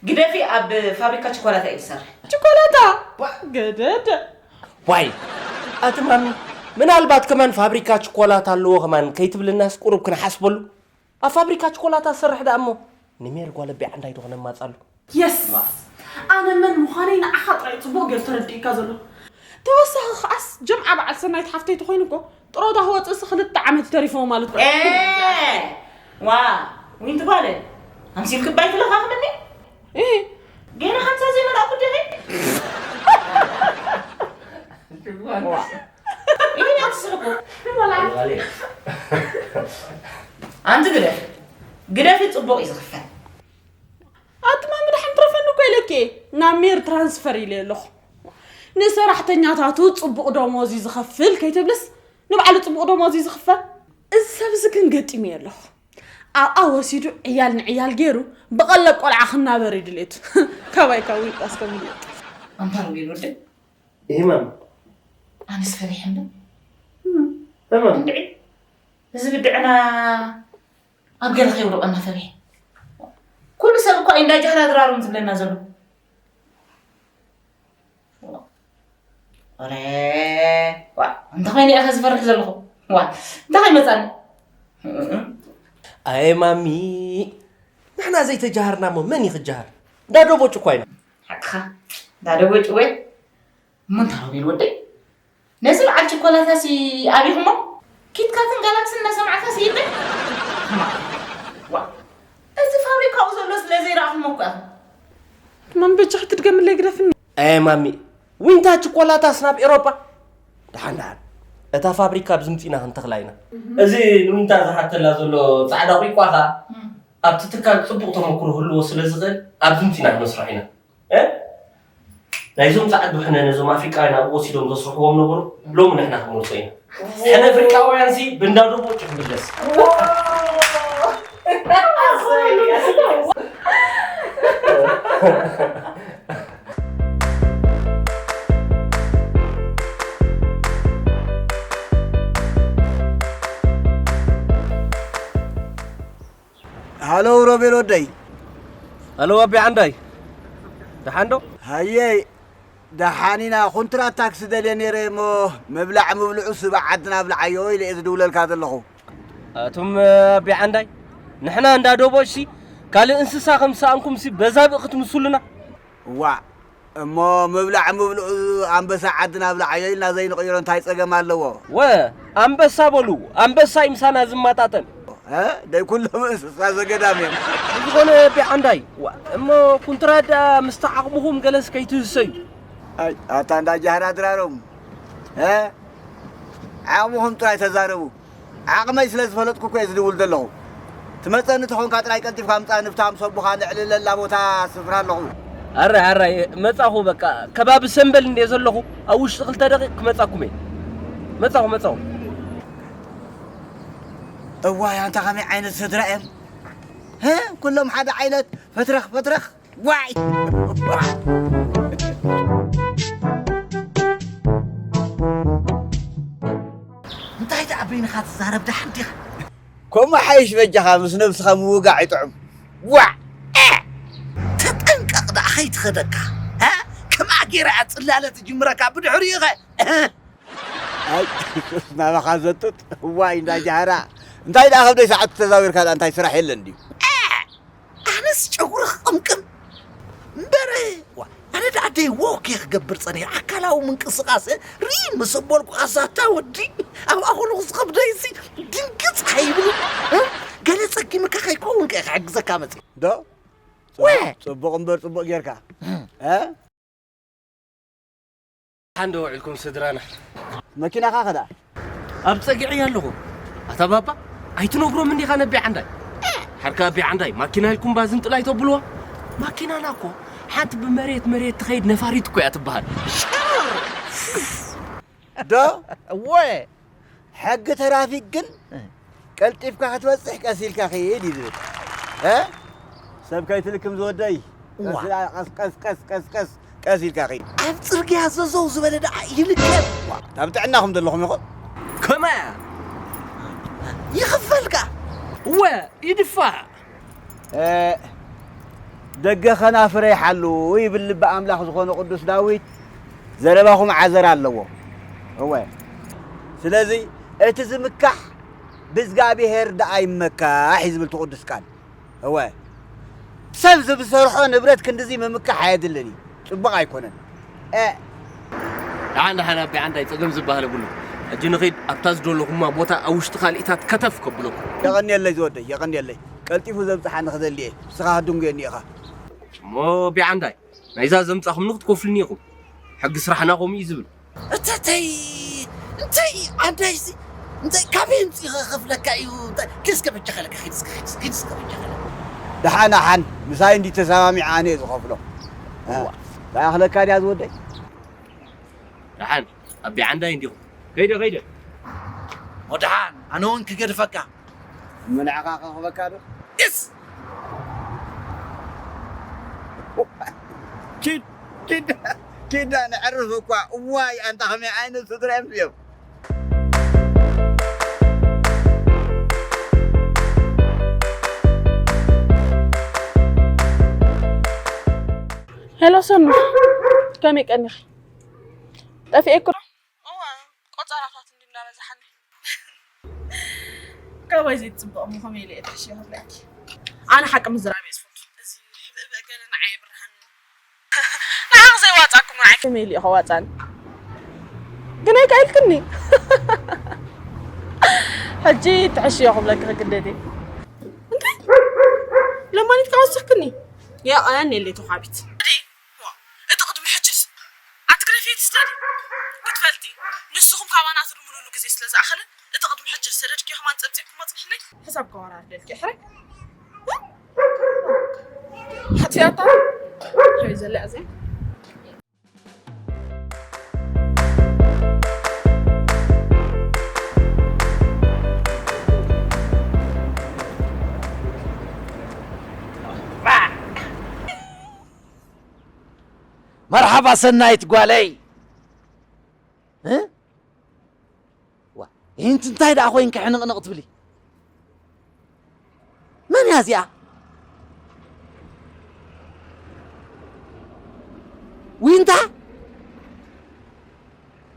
ግደፊ፣ ኣብ ፋብሪካ ቸኮላታ እዩ ዝሰርሕ። ቸኮላታ? ባ- ገደደ። ዋይ፣ ኣቲ ማሚ፣ ምናልባት ከማን ፋብሪካ ቸኮላታ ኣለዎ ከማን ከይትብልናስ ቁሩብ ክንሓስበሉ? ኣብ ፋብሪካ ቸኮላታ ዝሰርሕ ደኣ እሞ ንሜር ጓል ኣቢዓ እንታይ ዶ ክነማጻሉ? የስ! ኣነ መን ምዃነይ ንዓኻ ጥራይ ጽቡቕ ገይሩ ተረዲእካ ዘሎ። ተወሳኺ ከኣስ ጀምዓ በዓል ሰናይት ሓፍተይ ተኾይኑ እኮ ጥሮታ ክወጽእሲ ክልተ ዓመት እዩ ተሪፍዎ ማለት እኮ። ኤ! ዋ! ዊንቲ ጓለ! ኣምሲልኪ ባይ ትለኻኽምኒ? እ። ገና ሓንሳብ ዘይመላእኩ ዲኺ? ዋ! ኢኺ ዲኺ ትስሕቁ? ኣንቲ ግደፊ። ግደፊ፣ ጽቡቕ እዩ ዝኽፈል። ኣቲ ማሚ፣ ደሓን ትረፈኒ እኮ ኢለኪ እየ። ናብ ሜር ትራንስፈር ኢለ ኣለኹ። ንሰራሕተኛታቱ ጽቡቕ ደሞዝ እዩ ዝኸፍል ከይትብልስ፣ ንባዕሉ ጽቡቕ ደሞዝ እዩ ዝኽፈል። እዚ ሰብ እዚ ግን ገጢመዮ ኣለኹ። ኣብኣ ወሲዱ ዕያል ንዕያል ገይሩ ብቐለብ ቆልዓ ክናበር እዩ ድሌቱ። ካባይ ካብ ዊንጣ እስከ ምልጥ። ኣንታ ሮቤል ወደይ። እህ ማሚ። ኣነስ ፈሪሐ እምበር። እህ ማሚ። እንድዒ፣ እዚ ብድዕና ኣብ ገለ ከየውድቐና ፈሪሐ። ኩሉ ሰብ እኳ እዩ እንዳ ጃህላ ድራሮም ዝብለና ዘሎ። ኦረ፣ ዋ፣ እንታይ ኮይነ እየ ዝፈርሕ ዘለኹ? ዋ፣ እንታይ ከይመጻኒ? ኣየ ማሚ፣ ንሕና ዘይተጃሃርና እሞ መን እዩ ክጃሃር? እንዳ ዶቦጭ እኳ ኢና። ሓቅኻ፣ እንዳ ዶቦጭ ወይ? እሞ እንታይ ሮቤል ወደይ? ነዚ በዓል ቸኮላታሲ ኣቢኹሞ? ኪትካትን ጋላክስን እናሰማዕካሲ ይበል? ሕማቕ። ዋ፣ እዚ ፋብሪካኡ ዘሎ ስለ ዘይረኣኹሞ እኮ ኢኹም። ማሚ በጃኺ ትድገምለይ ግደፍኒ። ኣየ ማሚ፣ ዊንታ ቸኮላታስ ናብ ኤሮጳ? ደሓን ደሓን። እታ ፋብሪካ ኣብዚ ምጺና ክንተኽላ ኢና። እዚ ንዊንታ ዝሓተላ ዘሎ ጻዕዳ ቂቋ ኸኣ እም። ኣብቲ ትካል ጽቡቕ ተመክሮ ክህልዎ ስለ ዝኽእል ኣብዚ ምጺና ክነስርሖ ኢና። እ? ናይዞም ጻዕዱ ሕነ ነዞም ኣፍሪቃውያን ኣብኡ ወሲዶም ዘስርሕዎም ነበሩ፣ ሎሚ ንሕና ክንወስዶ ኢና። ሕነ ኣፍሪቃውያን ሲ ብእንዳ ዶቦጭ ክምለስ። ሃሎ ሮቤል ወደይ። ኣሎ ኣቢ ዓንዳይ፣ ደሓን ዶ? ሃየይ፣ ደሓን ኢና። ኩንትራት ታክሲ ደልየ ነይረ እሞ፣ ምብላዕ ምብልዑ ስባዕ ዓድና ኣብልዓዮ ኢለ እየ ዝድውለልካ ዘለኹ። ኣቱም ኣቢ ዓንዳይ፣ ንሕና እንዳ ዶቦ እሺ፣ ካልእ እንስሳ ከም ዝሰኣንኩምሲ በዛብእ ክትምስሉና? ዋእ፣ እሞ ምብላዕ ምብልዑ ኣንበሳ ዓድና ኣብልዓዮ ኢልና ዘይንቕይሮ እንታይ ጸገም ኣለዎ? ወ፣ ኣንበሳ በሉ፣ ኣንበሳ እዩ ምሳና ዝመጣጠን። እ? ደይ ኩሎም እንስሳ ዘገዳም እዮም። ብዝኾነ ኣቢ ዓንዳይ፣ ዋእ፣ እሞ ኩንትራት ደኣ ምስቲ ዓቕምኹም ገለስ ከይትህሰዩ። ኣይ፣ ኣታ እንዳ ጃህራ ድራሮም። እ? ዓቕምኹም ጥራይ ተዛረቡ። ዓቕመይ ስለ ዝፈለጥኩ እኮ እየ ዝድውል ዘለኹ። ትመጸኒ ተኾንካ ጥራይ ቀልጢፍካ ምጻእ፣ ንፍታ ምስ ኣቦኻ ነዕልለላ ቦታ ስፍራ ኣለኹ። ኣራይ ኣራይ መጻኹ፣ በቃ ከባቢ ሰምበል እንድየ ዘለኹ፣ ኣብ ውሽጢ ክልተ ደቂቕ ክመጻኩም እየ። መጻኹ መጻኹ። እዋይ ኣንታ ከመይ ዓይነት ስድራ እዮም? ህ ኩሎም ሓደ ዓይነት ፈትረኽ ፈትረኽ። ዋይ እንታይ ደኣ በይንኻ ትዛረብ ደሓን ዲኻ? ከምኡ ሓይሽ በጃኻ ምስ ነብስኻ ምውጋዕ ይጥዑም። ዋዕ ተጠንቀቕ ደኣ ከይትኸደካ። ከምኣ ገይራ እያ ጽላለ ትጅምረካ ብድሕሪኡ ኸ ናባኻ ዘጥጥ ዋይ እንዳ ጃህራ እንታይ ደኣ ከብደይ ሰዓት ተዛዊርካ ደኣ እንታይ ስራሕ የለን ድዩ? ኣነስ ጨጉሪ ክቕምቅም እምበር ኣነ ደኣ ደይ ዎክ እየ ክገብር ጸኒሐ ኣካላዊ ምንቅስቓሰ ርኢ ምስ ኣበልኩ ኣዛታ ወዲ ኣብኣ ኮለኹ ዝኸብደይሲ ድንግጽ ኣይብሉ ገለ ጸጊምካ ከይከውን ከ ክሕግዘካ መጽእ ዶ ወ ጽቡቕ እምበር ጽቡቕ ጌርካ እ ሓንዶ ውዕልኩም ስድራና። መኪናኻ ከዳ? ኣብ ጸግዒ ኣለኹ። ኣታ ባባ ኣይትነግሮም እንዲኻ ነቢ ዓንዳይ። ሓርካ ኣቢ ዓንዳይ ማኪና ኢልኩም ባዝንጥል ኣይተብልዋ። ማኪናና እኮ ሓንቲ ብመሬት መሬት ትኸይድ ነፋሪት እኮ እያ ትበሃል። ዶ እወ ሕጊ ተራፊክ ግን ቀልጢፍካ ክትበፅሕ ቀስ ኢልካ ክይድ እዩ ዝብል እ ሰብ ከይትልክም ዝወደይ እዋ። ቀስ ኢልካ ክይድ ኣብ ፅርግያ ዘዘው ዝበለ ደኣ ይልከም እታ ብጥዕናኹም ዘለኹም ኢኹም ከመያ ይኽፈልካ እወ ይድፋእ ደገ ኸናፍረይ ሓሉ ይብል ልቢ ኣምላኽ ዝኾነ ቅዱስ ዳዊት ዘረባኹም ዓዘር ኣለዎ እወ ስለዚ እቲ ዝምካሕ ብእዝጋብሄር ደኣ ይመካሕ እዩ ዝብል እቲ ቅዱስ ቃል እወ ሰብ ዝብሰርሖ ንብረት ክንድዚ ምምካሕ ኣየድልን እዩ ፅቡቕ ኣይኮነን ደሓን ደሓን ኣቢ ዓንዳይ ፀገም ዝበሃል የብሉ ሕጂ ንኺድ ኣብታ ዝደለኹማ ቦታ ኣብ ውሽጢ ካልኢታት ከተፍ ከብለኩም የቐንየለይ ዝወደይ የቐንየለይ ቀልጢፉ ዘብፅሓኒ ክደሊ እየ ንስኻ ክትድንጉየኒ ኢኻ እሞ ኣቢ ዓንዳይ ናይዛ ዘምፃኹምኒ ክትከፍልኒ ኢኹም ሕጊ ስራሕና ከምኡ እዩ ዝብል እተተይ እንታይ ዓንዳይሲ እንታይ ካበይ ምፂ ከፍለካ እዩ እንታይ ኪድ እስከ በጃኸለካ ኪድ እስከ ኪድ እስከ ኪድ እስከ በጃኸለካ ደሓን ኣሓን ምሳይ እንዲ ተሰማሚዕ ኣነ እየ ዝኸፍሎ እ፣ እዋ። ዳኣኽለካ ድያ ዝወደይ ደሓን ኣቢ ዓንዳይ እንዲኹም ከይደ ከይደ ወደሓን ኣነ እውን ክገድፈካ ምንዕኻ ከኽበካ ዶ ስ ኪድ ኪድ ኪዳ ነዕርፍ እኳ እዋይ ኣንታ ከመይ ዓይነት ስድራ እዮም እዮም ሄሎ ሰኑ ከመይ ቀኒኺ ጠፊኤኩ ዶ እወ ቆጸራታት እንዲ እንዳበዛሓኒ ካባይ ዘይትፅበቕ እሞ ከመይ ኢለ እየ ትሕሽዮ ክብለኪ ኣነ ሓቂ ምዝራብ እየ ዝፈቱ እዚ ሕብእብእ ገለ ንዓይ የብርሃኒ ንዓኺ ዘይዋፃኩም ንዓይ ከመይ ኢሉ እዩ ከዋፃኒ ግን ኣይከኣልክኒ ሕጂ ትሕሽዮ ክብለኪ ክግደድ እየ እንታይ ለማኒት ከወሰኽክኒ የቐን የለይ ተዃቢት እቲ ቅድሚ ሕጂ ኣቲ ግደፍየት ስደዲ ክትፈልጢ ንስኹም ካባና ትድምሉሉ ግዜ ስለ ዝኣኸለ እቲ ቅድሚ ሕጂ ዝሰደድክዮ ከማን ጸብጺብኩሞ ጽንሕለይ ሕሳብ ከወራርደልኪ ሕረ ሓትያታ ሀይ ዘለ ኣዘ ኣባ ሰናይት ጓለይ። እ? ዋ፣ ይህንቲ እንታይ ደኣ ኮይንኪ ሕንቕንቕ ትብሊ? መን እያ እዚኣ? ዊንታ?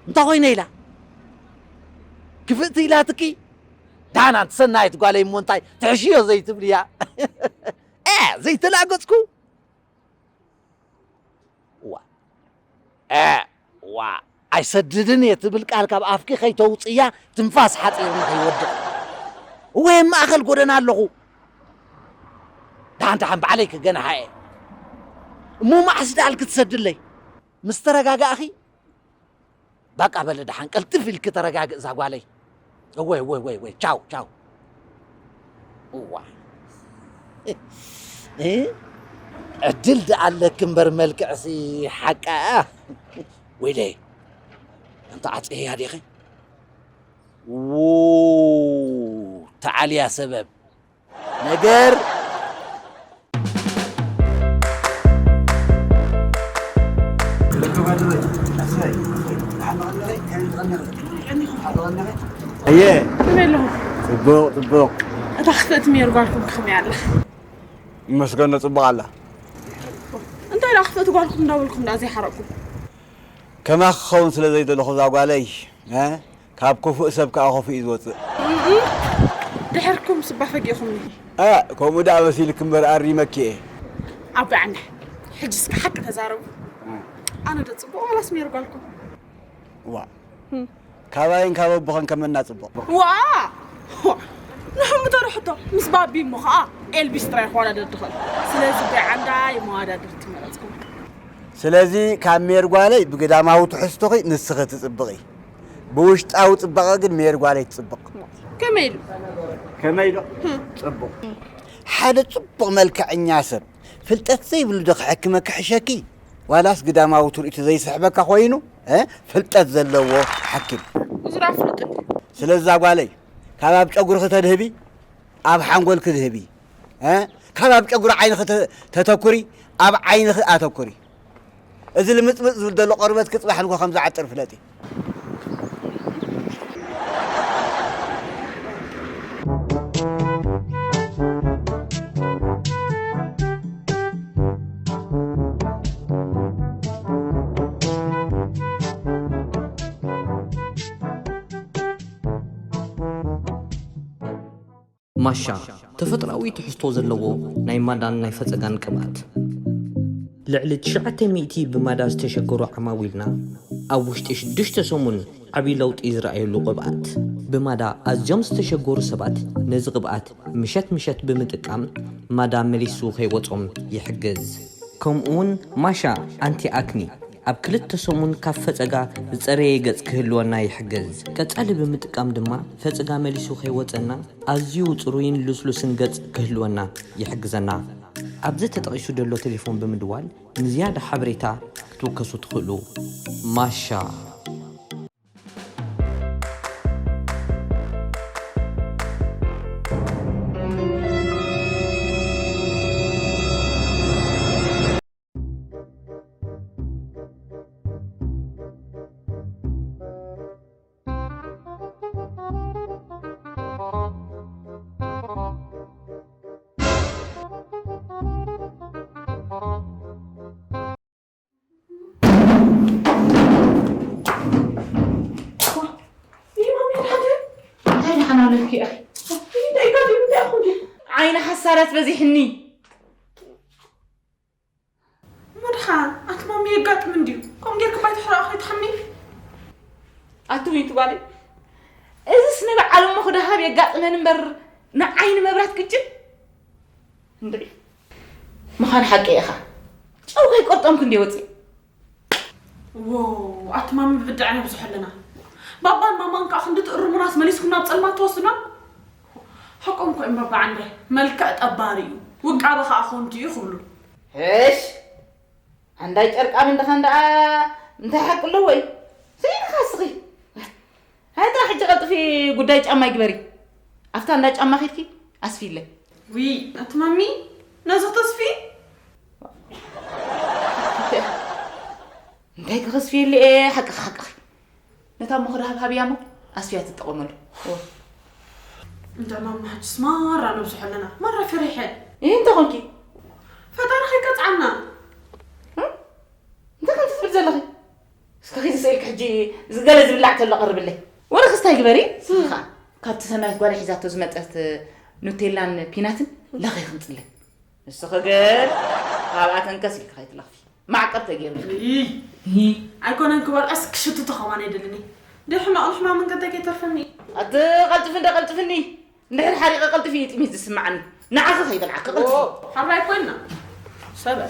እንታይ ኮይነ ኢላ? ክፍእቲ ኢላትኪ? ዳና ሰናይት ጓለይ እሞ እንታይ ትሕሽዮ ዘይትብልያ? እ፣ ዘይተላገጽኩ? ዋ፣ እ፣ ዋ፣ ኣይሰድድን እየ ትብል ቃል ካብ ኣፍኪ ከይተውፅያ ትንፋስ ሓፂርኒ ከይወድቕ። እወ፣ ኣብ ማእኸል ጎደና ኣለኹ። ደሓን ደሓን ባዕለይ ክገንሓ እየ። እሞ መዓስ ደኣል ክትሰድለይ? ምስ ተረጋጋእኺ? በቃ በሊ ደሓን ቀልጥፍ ኢልኪ ተረጋግእ እዛ ጓለይ። እወ፣ እወ፣ እወ፣ እወ፣ ቻው፣ ቻው። እዋ። እ? ዕድል ደኣ ኣለኪ እምበር መልክዕሲ ሓቃ። ወይለይ፣ ኣንታ ዓጽየያ ዲኺ? ው፣ ተዓልያ ሰበብ። ነገር ኣየ ከመይ ኣለኹም? ጽቡቕ ጽቡቕ። እታ ክፍእቲ ሜር ጓልኩም ከመይ ኣላ? ይመስገን ጽቡቕ ኣላ። እንታይ ደኣ ክፍእቲ ጓልኩም እንዳበልኩም ደኣ ዘይሓረቕኩም? ከማኺ ክኸውን ስለ ዘይደለኹ እዛ ጓለይ፣ እ? ካብ ክፉእ ሰብ ከኣ ክፉእ እዩ ዝወጽእ። እም፣ ድሕርኩም ስባ ፈጊእኹምኒ። እ፣ ከምኡ ደኣ መሲልኪ እምበር ኣሪመኪ እየ። ኣቦይ ዓንደ፣ ሕጂ እስከ ሓቂ ተዛረቡ። ኣነ ዶ ጽቡቕ ዋላስ ሜር ጓልኩም? ዋ። እም። ካባይን ካብ ኣቦኸን ከመና ጽቡቕ። ዋ! ንሕሙ ተርሕቶ ምስ ባቢ እሞ ኸኣ ኤልቪስ ጥራይ ክወዳደር ድኽእል። ስለዚ ኣቦይ ዓንደ መወዳድርቲ መረጽኩም። ስለዚ ካብ ሜር ጓለይ ብግዳማዊ ትሕዝቶኺ ንስኺ ትጽብቒ። ብውሽጣዊ ጽባቐ ግን ሜር ጓለይ ትጽብቕ። ከመይ ኢሉ? ከመይ ኢሉ? ህም። ጽቡቕ። ሓደ ጽቡቕ መልክዐኛ ሰብ ፍልጠት ዘይብሉ ዶ ክሕክመኪ ሕሸኪ? ዋላስ ግዳማዊ ትርኢቱ ዘይስሕበካ ኮይኑ፣ እ፣ ፍልጠት ዘለዎ ሓኪም? እዚ ደኣ ፍሉጥ እንድዩ። ስለዛ ጓለይ፣ ካብ ኣብ ጨጉርኺ ተድህቢ፣ ኣብ ሓንጎልኪ ድህቢ። እ? ካብ ኣብ ጨጉሪ ዓይንኺ ተ-፣ ተተኩሪ፣ ኣብ ዓይንኺ ኣተኩሪ። እዚ ልምጽምጽ ዝብል ዘሎ ቆርበትኪ ጽባሕ ንግሆ ከም ዝዓጥር ፍለጢ። ማሻ፣ ተፈጥሮኣዊ ትሕዝቶ ዘለዎ ናይ ማዳን ናይ ፈጸጋን ቅብኣት። ልዕሊ ትሽዓተ ሚእቲ ብማዳ ዝተሸገሩ ዓማዊልና ኣብ ውሽጢ ሽዱሽተ ሰሙን ዓቢ ለውጢ ዝረኣየሉ ቅብኣት። ብማዳ ኣዝዮም ዝተሸገሩ ሰባት ነዚ ቅብኣት ምሸት ምሸት ብምጥቃም ማዳ መሊሱ ከይወጾም ይሕግዝ። ከምኡውን ማሻ ኣንቲ ኣክኒ ኣብ ክልተ ሰሙን ካብ ፈጸጋ ዝጸረየ ገጽ ክህልወና ይሕግዝ። ቀጻሊ ብምጥቃም ድማ ፈጸጋ መሊሱ ከይወጸና ኣዝዩ ጽሩይን ልስሉስን ገጽ ክህልወና ይሕግዘና። ኣብዚ ተጠቒሱ ዘሎ ቴሌፎን ብምድዋል ንዝያዳ ሓበሬታ ክትውከሱ ትኽእሉ። ማሻ። እንታይ ደሓን ኣለኪ ኢኺ? እንታይ ጋዲም እንታይ ኣኹ? ዓይኒ ሓሳዳት በዚሕኒ። እሞ ደሓን ኣቲ ማሚ የጋጥም እንድዩ። ከምኡ ጌርኪ ባይ ትሕረቒ ከይትሓሚ። ኣቲ ዊንቲ ጓለይ፣ እዚስ ንበዓል እሞ ክደሃብ የጋጥመን እምበር ንዓይኒ መብራት ቅጭን። እንድዒ። ምዃን ሓቂ ኢኻ። ጨው ከይቆርጠምኩ እንድየ ወፂእ። ዎ፣ ኣቲ ማሚ ብብድዐ ነብዝሖ ኣለና። ባባን ማማን ከዓ ክንዲ ትእርሙናስ መሊስኩም ናብ ጸልማት ትወስዱና? ሓቆም እኮ እዮም ባባ ዓንደ፣ መልክዕ ጠባሪ እዩ፣ ውቃበ ከዓ ኮንቱ እዩ ክብሉ። እሽ፣ ዓንዳይ ጨርቃም እንድኻ እንድኣ እንታይ ሓቂ ኣለዎ እዩ? ስኢንኻ እስኺ። ሃይታ ሕጂ ቀልጥፊ ጉዳይ ጫማይ ግበሪ። ኣብታ እንዳ ጫማ ኺድኪ ኣስፊለይ። ዊ፣ ኣቲ ማሚ፣ ነዞ ተስፊ? እንታይ ክኸስፍየሉ እየ? ሓቅኺ፣ ሓቅኺ። ነታ እሞ ክድሃብ ሃብያ እሞ ኣስፍያ ትጠቐመሉ። እወ። እንዳ ማማ ሕጅስ ማራ ነብዝሖ ኣለና። ማራ ፈሪሐ። እይ፣ እንታይ ኾንኪ? ፈጣሪ ከይቀጽዓና። እም? እንታይ ከምቲ ትብል ዘለኺ? እስከ ኺዲ ስኢልኪ ሕጂ ዝገለ ዝብላዕ ተሎ ቀርብለይ። ወረ ክስታይ ግበሪ። ስኻ ካብቲ ሰናይት ጓል ሒዛቶ ዝመጸት ኑቴላን ፒናትን ለኺ ክንጽለይ። ንስኺ ግን ካብኣተን ከስ ኢልኪ ከይትለኽፊ። ማዕቀብ ተገይሩ። ይይ። ኣይኮነን ክባል፣ እስኪ ሽቱ ተኸማን ኣይደልኒ። ድሕማቕ ንሕማም መንገዲ ከይተርፈኒ። ኣቲ ቀልጥፊ እንደ ቀልጥፍኒ። እንድሕር ሓሪቐ ቀልጥፊ እዩ ጥሜት ዝስምዓኒ። ንዓኺ ከይበልዓኪ ቀልጥፊ። ኦ፣ ሓራይ ኮይና። ሰበ።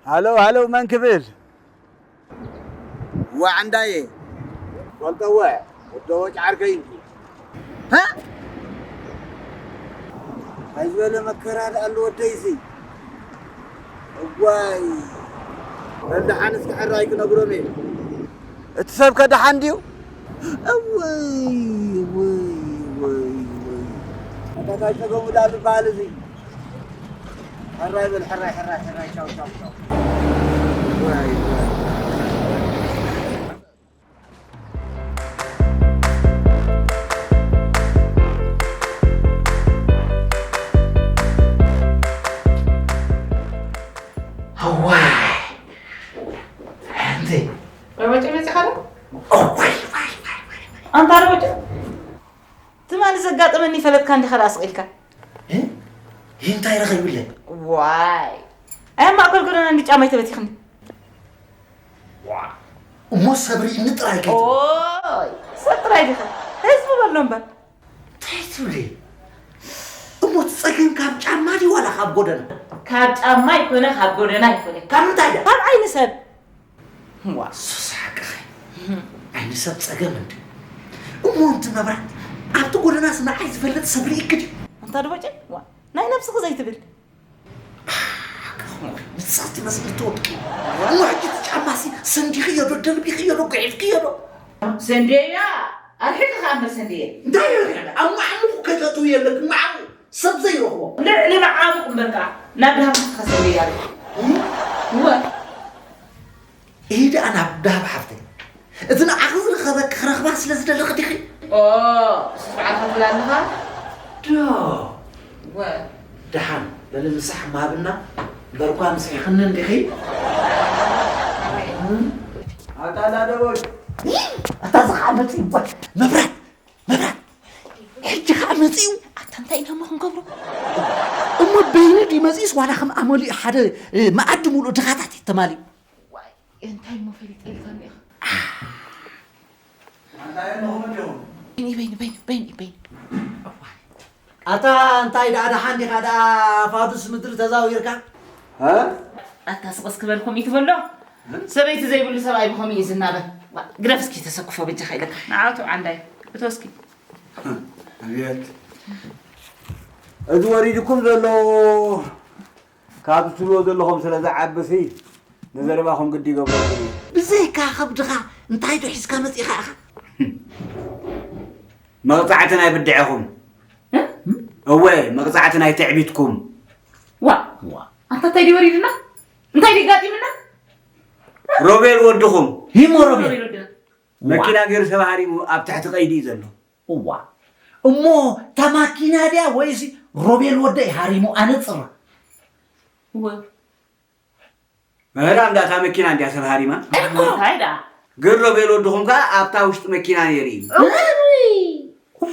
ሃሎ ሃሎ፣ መን ክብል? ዋዕ እንዳየ። ፈልጠወ፣ ወደወጭ ዓርከይ እንዲ። ሃ? እንታይ ዝበለ መከራ ደኣ ኣሎ ወደይሲ። እዋይ። በል ደሓን እስኪ ሕራይ ክነግሮም እየ። እቲ ሰብ ከ ደሓን ድዩ? እወይ፣ እወይ፣ እወይ፣ እወይ። ኣታ እንታይ ጸገሙ ደኣ ዝበሃል እዚ? ሕራይ በል፣ ሕራይ፣ ሕራይ፣ ሕራይ፣ ቻው፣ ቻው፣ ቻው። እወይ፣ እወይ። እዋይ። ሓንቲ። ወይ ወጪ መጺኻ ዶ? እዋይ፣ ዋይ፣ ዋይ፣ ዋይ፣ ዋይ። ኣንታ ዶ ወጪ? ትማሊ ዘጋጠመኒ ፈለጥካ እንዲኻ ደኣ ስቕ ኢልካ። እ? ይህ እንታይ ረኺቡለይ? ዋይ። ኣይ ኣብ ማእከል ጎደና እንዲ ጫማይ ተበቲኽኒ። ዋ። እሞ ሰብሪ እኒ ጥራይ ከይትብል። ኦይ፣ ሰብ ጥራይ ዲኻ? ህዝቢ በሎ እምበር። እንታይ ትብሊ? እሞ እቲ ጸገም ካብ ጫማ ድዩ ዋላ ካብ ጎደና? ካብ ጫማ ኣይኮነ፣ ካብ ጎደና ኣይኮነ። ካብ ምንታይ ድያ? ካብ ዓይኒ ሰብ። ዋ። ሱስ ሓቅኺ። ዓይኒ ሰብ ጸገም እንዲ። እሞ እንቲ መብራት ኣብቲ ጎደናስ ንዓይ ዝፈልጥ ሰብ ርኢኪ ድዩ? ኣንታ ድቦጨ፣ ዋ፣ ናይ ነብስኺ ዘይትብል። ሓቅኺ እሞ ንጽሕቲ መስሊ ትወድቂ። እሞ ሕጂ እቲ ጫማሲ ሰንዲኽዮ ዶ ደልቢኽዮ ዶ ጉዒፍክዮ ዶ? ሰንዴያ፣ ኣርሒቕኻ እምበር ሰንዴየ። እንታይ ይርሕዳ? ኣብ ማዕሙቕ ከተእትው የለክ፣ ማዕሙቕ ሰብ ዘይረኽቦ። ልዕሊ መዓሙቕ እምበር ከዓ ናብ ደሃብ ክትኸሰብ እያ። እም? እወ። ኢደ ኣና ደሃብ ሓፍተይ። እቲ ንዓኺ ዝረኸበ ክረኽባ ስለ ዝደለኺ ዲኺ? ኦ፣ እሱስ ባዕልኻ ትብል ኣለኻ? ዶ። እወ። ደሓን፣ በሊ ምሳሕ እሞ ሃብና፣ እምበርኳ ምስሒኽኒ እንዲኺ? ኣታ ላደቦች። ኣታ ዝኸዓ መፂኡ፣ መብራት፣ መብራት። ሕጂ ኸዓ መፂኡ። ኣታ እንታይ ኢና እሞ ክንገብሮ? እሞ በይኑ ድዩ መፂኡስ ዋላ ከም ኣመሊኡ ሓደ፣ እ፣ መኣዲ ሙሉእ ድኻታት እዩ ተማሊኡ? ዋይ፣ እንታይ እሞ ፈሊጠልካ እኒኤኻ? በይኒ፣ በይኒ፣ በይኒ፣ በይኒ፣ በይኒ። ኣታ እንታይ ደኣ ደሓን ዲኻ ደኣ ፋዱስ ምድሪ ተዛዊርካ? እ? ኣታ ስቕስ ክበል ከምኡ ትበሎ? ሰበይቲ ዘይብሉ ሰብኣይ ብኸምኡ እዩ ዝናበር። ዋ፣ ግደፍ እስኪ ተሰክፎ በጃኻ ኢለካ። ንዓቱ ዓንዳይ፣ እቶ እስኪ። ኣብየት። እዚ ወሪድኩም ዘሎ ካብ ትብልዎ ዘለኹም ስለ ዝዓብሲ ንዘረባኹም ግዲ ይገብረኩም እዩ። ብዘይካ ከብድኻ እንታይ ዶ ሒዝካ መጺኻ ኢኻ? መቕጻዕቲ ናይ ብድዐኹም። እ? እወ፣ መቕጻዕቲ ናይ ትዕቢትኩም። ዋ፣ ዋ። ኣንታ እንታይ ድዩ ወሪድና? እንታይ ድዩ ጋጢምና? ሮቤል ወድኹም። ሂሞ ሮቤል። ሮቤል ወድና። መኪና ገይሩ ሰብ ሃሪሙ ኣብ ትሕቲ ቀይዲ እዩ ዘሎ። እዋ። እሞ እታ ማኪና ድያ ወይስ ሮቤል ወደይ ሃሪሙ ኣነጽራ? እወ። ኧረ ኣንዳ እታ መኪና እንድያ ሰብ ሃሪማ። እንታይ ደኣ? ግን ሮቤል ወድኹም ከኣ ኣብታ ውሽጢ መኪና ነይሩ እዩ። እውይ!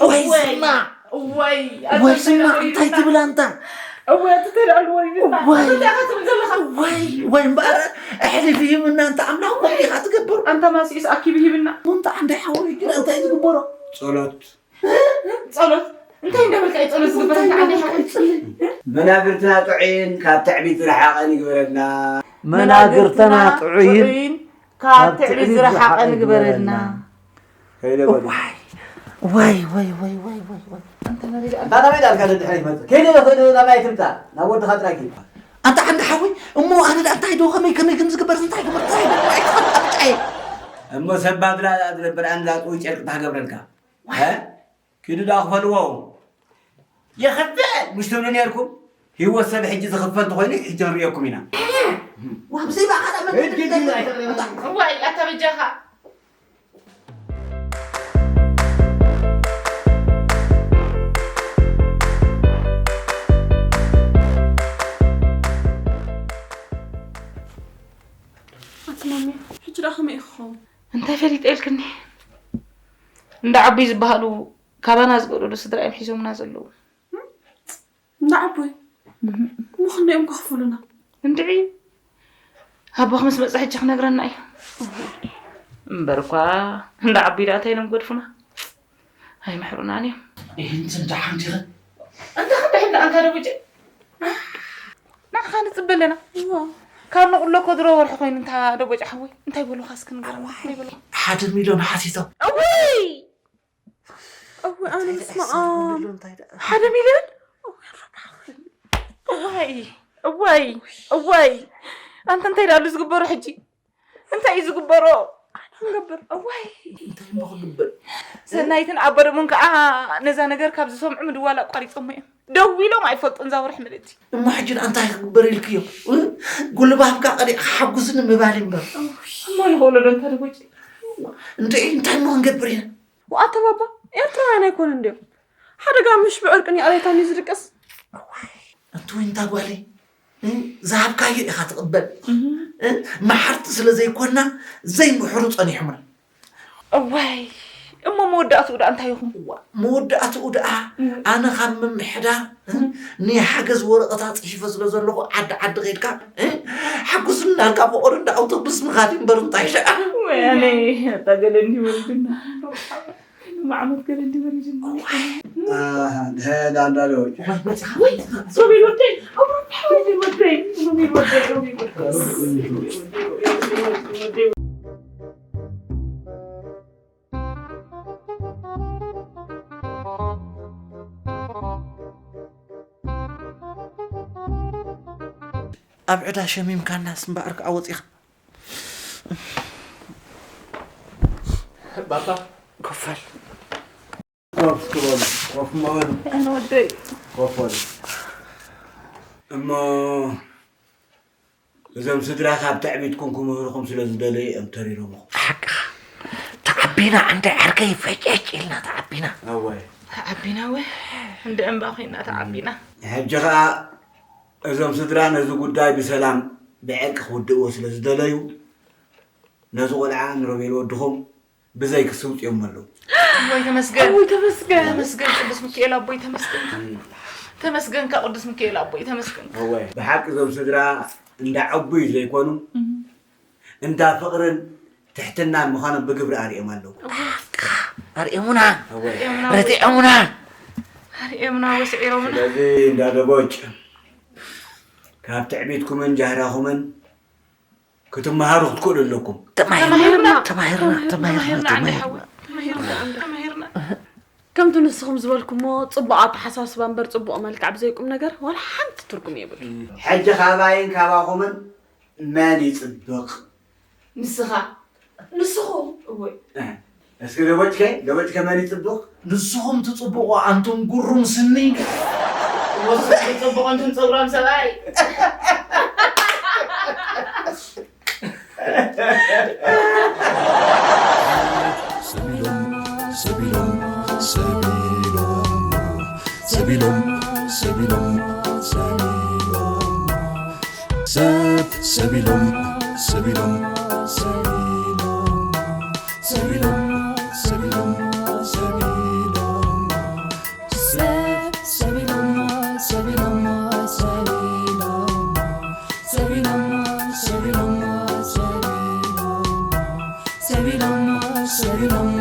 ወይ እወይ! ስማ! እወይ! ወይ ስማ! እንታይ ትብል ኣንታ? እወይ! እቲ ተዳሉ ወይ ወይ! እንታይ ኢኻ ትብል ዘለኻ? ወይ! ወይ እምበኣር ኣሕሊፉ ሂብና ኣንታ ኣምላኽ እኮ ኢኻ ትገብር። ኣንታ ማሲኡስ ኣኪቡ ሂብና። ኣንታ ዓንዳይ ሓወይ ግን እንታይ ዝግበሮ? ጸሎት። ጸሎት? እንታይ እንዳበልካ እዩ ጸሎት ዝግበር? እንታይ እንዳበልካ እዩ ጸሎት? መናግርትና ጥዑይን ካብ ትዕቢት ዝረሓቐን ይግበረልና። መናግርትና ጥዑይን ካብ ትዕቢት ዝረሓቐን ይግበረልና። ከይደ በሉ። ዋይ፣ ዋይ፣ ዋይ፣ ዋይ፣ ዋይ፣ ዋይ። ኣንታ ናበይ ደኣ? ኣንታ ናበይ ደኣ ኣልካ ደድሕረይ ትመጽእ? ከይደ በሉ፣ ናባይ ትምጻእ? ናብ ወድኻ ጥራይ ከይድካ። ኣንታ ዓንዲ ሓወይ፣ እሞ ኣነ ደኣ እንታይ ዶ ከመይ ከመይ ከም ዝግበር እንታይ ክብር እንታይ ዶ ኣይትፈልጥ ኣፍጫየ። እሞ ሰብ ባድላ ደኣ ዝነብር ኣንዳ ጥውይ ጨርቂ ታገብረልካ። እ? ኪዱ ደኣ ክፈልዎ። ይኽፈል! ምሽ ትብሉ ነርኩም? ህይወት ሰብ ሕጂ ዝኽፈል ተኾይኑ ሕጂ ንርእየኩም ኢና። ዋብ ዘይባ ካዳ መን ሕጂ ግን ኣይተረፈ። እዋይ፣ ኣታ በጃኻ። ኣቲ ማሚ፣ ሕጂ ደኣ ከመይ ኢኺ ክኸውን? እንታይ ፈሊጠ ኢልክኒ? እንዳ ዓቡይ ዝበሃሉ ካባና ዝገደዱ ስድራ እዮም ሒዞምና ዘለዉ። እንዳ ዓቦይ? እሞ ክንደይ እዮም ከኽፍሉና? እንድዒ፣ ኣቦኽ ምስ መጸ ሕጂ ክነግረና እዩ። እምበርኳ፣ እንዳ ዓቦይ ደኣ እንታይ ኢሎም ክገድፉና? ኣይምሕሩናን እዮም። ይህንትን ደሓን ዲኸ? ኣንታ ክንድሕን ደኣ ኣንታ ደቦጭ? ንዓኻ ንጽበ ኣለና። እዋ። ካብ ንቑሎ እኮ ድሮ ወርሒ ኮይኑ እንታ ደቦጭ ሓወይ፣ እንታይ በሉኻ እስኪ ንገረና? እንታይ በሉኻ? ሓደ ሚልዮን ሓቲቶም። እውይ! እወ፣ ኣነ እንታይ ምስ ደኣ መኣ-፣ ይስምዓሉ? እንታይ ደኣ? ሓደ ሚልዮን? እወ፣ ኣረባዕወ። እዋይ፣ እዋይ፣ እዋይ። ኣንተ እንታይ ደኣሉ ዝግበሮ ሕጂ? እንታይ እዩ ዝግበሮ? እንታይ ክንገብር? እዋይ። እንታይ እሞ ክግበር? ሰናይትን ኣቦ ደሞን ከኣ ነዛ ነገር ካብ ዝሰምዑ ምድዋል ኣቋሪጾሞ እዮም። ደዊሎም ኣይፈልጡን እዛ ወርሒ ምልእቲ። እሞ ሕጂ ደኣ እንታይ ክግበር ኢልክዮ? እ? ጉልባብካ ቀዲዕካ ሓጉዝኒ ምባል እምበር። እሞ ንኽእሎ ዶ እንተ ደቦጭ? እንተ እንታይ እሞ ክንገብር ኢና? ወኣተ ባባ፣ ኤርትራውያን ኣይኮኑን ድዮም? ሓደጋ ምሽ ብዕርቅን ይቕሬታን እዩ ዝድቅስ። እዋይ፣ ኣንቲ ወይንታ ጓለይ፣ እ፣ ዝሃብካዮ ኢኻ ትቕበል። እህ። እ፣ መሓርቲ ስለ ዘይኮና፣ ዘይምሕሩ ጸኒሖምና። እዋይ፣ እሞ መወዳእትኡ ደኣ እንታይ ይኹን? እዋ፣ መወዳእትኡ ደኣ እህ። ኣነ ካብ ምምሕዳር፣ እ፣ ናይ ሓገዝ ወረቐታ ጽሒፈ ስለ ዘለኹ፣ ዓዲ ዓዲ ኸይድካ፣ እ፣ ሓጉስኒ እናልካ ብኦር እንዳ ኣውቶቡስ ምኻድ እምበር እንታይ ሸኣ? ወያነይ፣ ኣታ ገለ እንዲህ ወሪዱና። ንመዓመት ገለ እንዲህ ወሪዱና። ኣሃ፣ ደህና እንዳለዎች። ወይ፣ ወይ፣ ሶቢል ወደይ፣ ሮቤል ወደይ፣ ሮቤል ወደይ፣ ሮቤል ወደይ። ኣብ ዕዳ ሸሚምካናስ እምበኣር ከኣ ወጺኻ። ባባ። ኮፍ በል። ኮፍ በሉ፣ ኮፍ በሉ። ኣነ ወደይ። ኮፍ በሉ። እሞ እዞም ስድራ ካብ ትዕቢትኩም ክምህሩኹም ስለ ዝደለዩ እዮም ተሪሮምኹም። ሓቅኻ። ተዓቢና፣ ዓንደ ዓርከይ ፈጨጭ ኢልና ተዓቢና። እወ። ተዓቢና፣ እወ። እንደ እምባ ኮይና ተዓቢና። ሕጂ ኸኣ እዞም ስድራ ነዚ ጉዳይ ብሰላም ብዕርቂ ክውድእዎ ስለ ዝደለዩ፣ ነዚ ቆልዓ ንሮቤል ወድኹም ብዘይ ክሲ ውጽኦም ኣለዉ። ኣቦይ ተመስገን። ኣቦይ ተመስገን። ተመስገን ቅዱስ ሚካኤል ኣቦይ ተመስገን። እም። ተመስገንካ ቅዱስ ሚካኤል ኣቦይ ተመስገንካ። እወ፣ ብሓቂ እዞም ስድራ እንዳ ዕቡይ ዘይኮኑ፣ እም። እንዳ ፍቕርን ትሕትናን ምዃኖም ብግብሪ ኣርእዮም ኣለዉ። ኣርእዮምና። እወ። ኣርእዮምና። ረቲዖምና። ኣርእዮምና ወስዒሮምና። ስለዚ እንዳ ደቦጭ ካብ ትዕቢትኩምን ጃህራኹምን ክትመሃሩ ክትክእሉ ኣለኩም። ተማሂርና፣ ተማሂርና፣ ተማሂርና፣ ተማሂርና፣ ተማሂርና፣ ተማሂርና። ተማሂርና፣ ተማሂርና። ከምቲ ንስኹም ዝበልኩሞ ጽቡቕ ኣተሓሳስባ እምበር ጽቡቕ መልክዕ ብዘይ ቁም ነገር ዋላ ሓንቲ ትርጉም የብሉን። ሕጂ ካባይን ካባኹምን መን ይጽብቕ? ንስኻ። ንስኹም። እወይ። እስኪ ደቦጭከ፣ ደቦጭከ መን ይጽብቕ? ንስኹም ትጽብቑ ኣንቱም ጉሩም ስኒ። ንስኹም ትጽብቑ ኣንቱም ጸጉራም ሰብኣይ። ሰቢሎም፣ ሰቢሎም፣ ሰቢሎም፣ ሰቢሎም፣ ሰቢሎም፣ ሰቢሎም። ሰብ ሰቢሎም፣ ሰቢሎም፣ ሰቢሎም፣ ሰቢሎም፣ ሰቢሎም፣ ሰቢሎም። ሰብ ሰቢሎም፣ ሰቢሎም፣ ሰቢሎም፣ ሰቢሎም፣ ሰቢሎም፣ ሰቢሎም፣ ሰቢሎም፣ ሰቢሎም፣